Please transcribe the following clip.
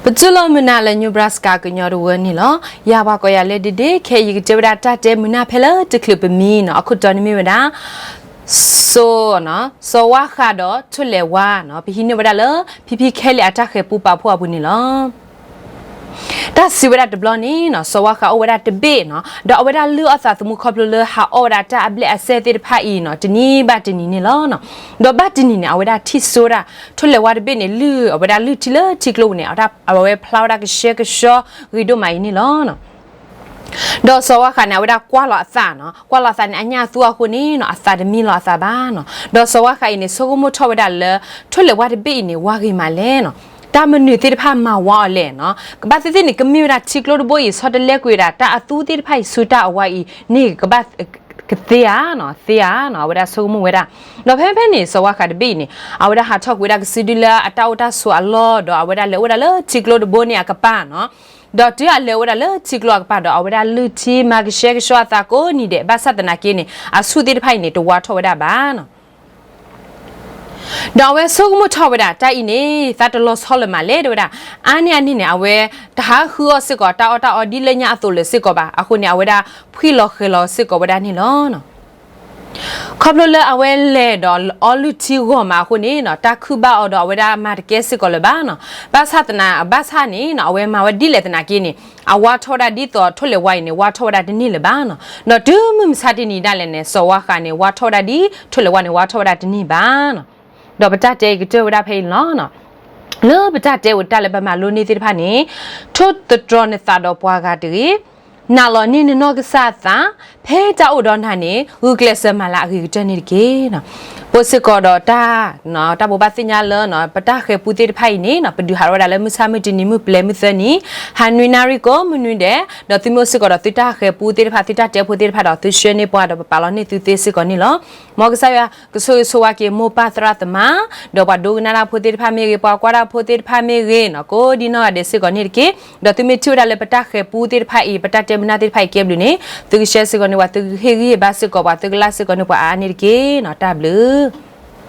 ပတူၢ်လိာ်မုာ်နၤလၢ Nebraska ကညီတဝၢန့ၣ်လီၤ. ယၤပှၤကိးယၤလၢဒ့ဒ့, ခဲအံၤယကတဲဝဲဒၣ်တၢ်တဲမုာ်နၢ်ဖဲလၢတချုးပမံနီၤ, အခိၣ်တီန့ၣ်မ့ၢ်ဝဲဒၣ် စိ, စီၤဝါဃးဒီးထိၣ်လဲၤဝါနီၤ, ပဟံးန့ၢ်ဝဲဒၣ်လၢ ဖံဖံခဲလံအတၢ်ဃဲၤပူပာ်ဖှိၣ်အပူၤန့ၣ်လီၤ. တၢ်စံးဝဲဒၣ်တဘျီန့ၣ်နီၤ, စီၤဝါဃးအိၣ်ဝဲဒၣ်တဘ့ၣ်နီၤ, ဒီးအဝဲဒၣ်လုၢ်အီၣ်သးသမူခီဖျိလၢဟးအီၣ်ဝဲဒၣ်တၢ်အဘျဲၣ်အစဲၣ်သ့ၣ်တဖၣ်အံၤနီၤ, တနံၤဘၣ်တနံၤန့ၣ်လီၤ. ဒီးဘၣ်တနံၤန့ၣ် အဝဲဒၣ်ထံၣ်စိဒၣ် ထိၣ်လဲၤဝါတဘ့ၣ်န့ၣ် လုၢ်အဝဲဒၣ်လုၢ်ထံလၢထံကျိပူၤန့ၣ်, အဝဲဖျါဝဲဒၣ်ကဆှဲကဆှီဂ့ၤဒိၣ်မးအံၤန့ၣ်လီၤ. ဒီးစီၤဝါဃးန့ၣ် အဝဲဒၣ်ကွၢ်လီၤအသးနီၤ, ကွၢ်လီၤအသးန့ၣ် အညၣ်အသူအဃိန့ၣ်နီၤ, အသးတမံလီၤအသးဘၣ်နီၤ. ဒီးစီၤဝါဃးအံၤန့ၣ် ဆိကမိၣ်ထီၣ်ဝဲဒၣ်လၢ ထိၣ်လဲၤဝါတဘ့ၣ်အံၤန့ၣ် ဝါဂ့ၤမးလဲၣ်နီၤ, တၢ်မနုၤသ့ၣ်တဖၣ်မၤဝါအီၤလဲၣ်နီၤ, ကဘၣ်သ့ၣ်သ့ၣ်န့ၣ် ကမ့ၢ်ဝဲဒၣ်ထံကျိတဘိအံၤ ဆီတလဲကွံာ်ဝဲဒၣ်တၢ်အသူသ့ၣ်တဖၣ်အံၤဆူတၢ်အဝါအံၤန့ၣ် ကဘၣ်ကသ့ဧါနီၤ, သ့ဧါနီၤ, အဝဲဒၣ်ဆိကမိၣ်ဝဲဒၣ်. ဒီးဖဲဖဲန့ၣ် စီၤဝါဃးတဘ့ၣ်အံၤန့ၣ် အဝဲဒၣ်ဟးထီၣ်ကွံာ်ဝဲဒၣ်ကစုဒုလၢအတၢ်အိၣ်တၢ်ဆိးအလီၢ်, ဒီးအဝဲဒၣ်လဲၤအိၣ်ဝဲဒၣ်လၢထံကျိတဘိန့ၣ်အကပၤနီၤ. ဒီးတုၤအလဲၤအိၣ်ဝဲဒၣ်လၢထံကျိအကပၤဒီး အဝဲဒၣ်လုၢ်ထံမၤကဆှဲကဆှီအသးကိးနံၤဒဲး, ဘၣ်ဆၣ်သနာ်က့န့ၣ် အဆူၣ်သ့ၣ်တဖၣ်အံၤန့ၣ် တဝါထီၣ်ဝဲဒၣ်ဘၣ်နီၤ. ဒီးအဝဲဆိကမိၣ်ထီၣ်ဝဲဒၣ် တၢ်အံၤန့ၣ် သးတလီၤဆီလၢၤမးလဲၣ် တဲဝဲဒၣ်. အါန့ၢ်အန့ၣ်န့ၣ် အဝဲတဟးဃုအီၣ်စ့ၢ်ကီးတၢ်အီၣ်တၢ်အီဒ်လၢညါအသိးလၢၤစ့ၢ်ကီးဘၣ်. အဃိန့ၣ် အဝဲဒၣ်ဖှံလီၤဃဲၤလီၤစ့ၢ်ကီးဝဲဒၣ်န့ၣ်လီၤ. ခီဖျိလၢအဝဲလဲၤဒီးအီလုၢ်ထံဂီၢ်မးအဃိန့ၣ်နီၤ, တၢ်ခုၣ်ဘၣ်အီၤဒီးအဝဲဒၣ်မၤတကဲစ့ၢ်ကီးလၢၤဘၣ်နီၤ. ဘၣ်ဆၣ်သနာ်, ဘၣ်ဆၣ်န့ၣ်နီၤ, အဝဲမၤဝဲဒ်လဲၣ်သနာ်က့န့ၣ် အဝါထီၣ်ဝဲဒၣ်ဒ်သိးထိၣ်လဲၤဝါအံၤန့ၣ် ဝါထီၣ်ဝဲဒၣ်တန့ၢ်လၢၤဘၣ်နီၤ. ဒီးတုၤမုၢ်မဆါတနံၤဒၣ်လဲာ်န့ၣ် စီၤဝါဃးန့ၣ် ဝါထီၣ်ဝဲဒၣ်ဒ်ထိၣ်လဲၤဝါန့ၣ် ဝါထီၣ်ဝဲဒၣ်တန့ၢ်ဘၣ်နီၤ. ဒီးပတၢ်တဲအံၤကတၢၢ်ဝဲဒၣ်ဖဲအံၤန့ၣ်လီၤ. လၢပတၢ်တဲဝဲတၢ်လၢပမၤလိန့ၢ်သ့ၣ်တဖၣ်န့ၣ်, ထိၣ်သတြီၤနသးဒီးပှၤဂၤတဂ့ၤ, နာ်လီၤန့ၢ်နနီၢ်ကစၢ်အသး, ဖဲတၢ်အိၣ်ဒီးနၤန့ၣ် ဂုာ်ကျဲးစၢးမၤလၢအဂ့ၤကတၢၢ်န့ၣ်တက့ၢ်. ပအိၣ်စ့ၢ်ကီးဒီးတၢ်, တၢ်ဘိးဘၣ်သ့ၣ်ညါလၢ ပတၢ်ဃဲၤပူသ့ၣ်တဖၣ်အံၤန့ၣ် ပဒုးဟးထီၣ်ဝဲဒၣ်လၢမုၢ်ဆါမုၢ်တနံၤမုၢ်ပျဲၤမုၢ်သၢနံၤ, ဟါနွံနၣ်ရံၣ်ကိးမုၢ်နွံဒဲး, ဒီးသုမ့ၢ်အိၣ်စ့ၢ်ကီးဒီးသုတၢ်ဃဲၤပူသ့ၣ်တဖၣ် သုတၢ်တဲဖိသ့ၣ်တဖၣ်ဒီး သုဆှၢန့ၢ်ပှၤဒီးပပာ်လီၤန့ၢ်သုသ့စ့ၢ်ကီးန့ၣ်လီၤ. မ်ကစၢ်ယွၤကဆိၣ်ဂ့ၤဆိၣ်ဝါက့ၤမိၢ်ပၢ်သရၣ်သမါ, ဒီးပှၤဒိကနၣ်တၢ်ဖိသ့ၣ်တဖၣ်မ့ၢ်ဂ့ၤ, ပှၤကွၢ်တၢ်ဖိသ့ၣ်တဖၣ်မ့ၢ်ဂ့ၤနီၤ, ကိးဒ်နီၢ်ဂၤဒဲးစ့ၢ်ကီးန့ၣ်တက့ၢ်. ဒီးသုမ့ၢ်ထံၣ်ဝဲဒၣ်လၢပတၢ်ဃဲၤပူသ့ၣ်တဖၣ်အံၤ ပတၢ်တဲမုာ်နၢ်သ့ၣ်တဖၣ်အံၤကဲဘျုးန့ၣ်, သုကshareစ့ၢ်ကီးန့ၢ်ပှၤ, သုကဟ့ၣ်ဂံၢ်ဟ့ၣ်ဘါစ့ၢ်ကီးပှၤ, သုကlikeစ့ၢ်ကီးန့ၢ်ပှၤအါအါန့ၣ်တက့ၢ်နီၤ. တၢ်ဘျုး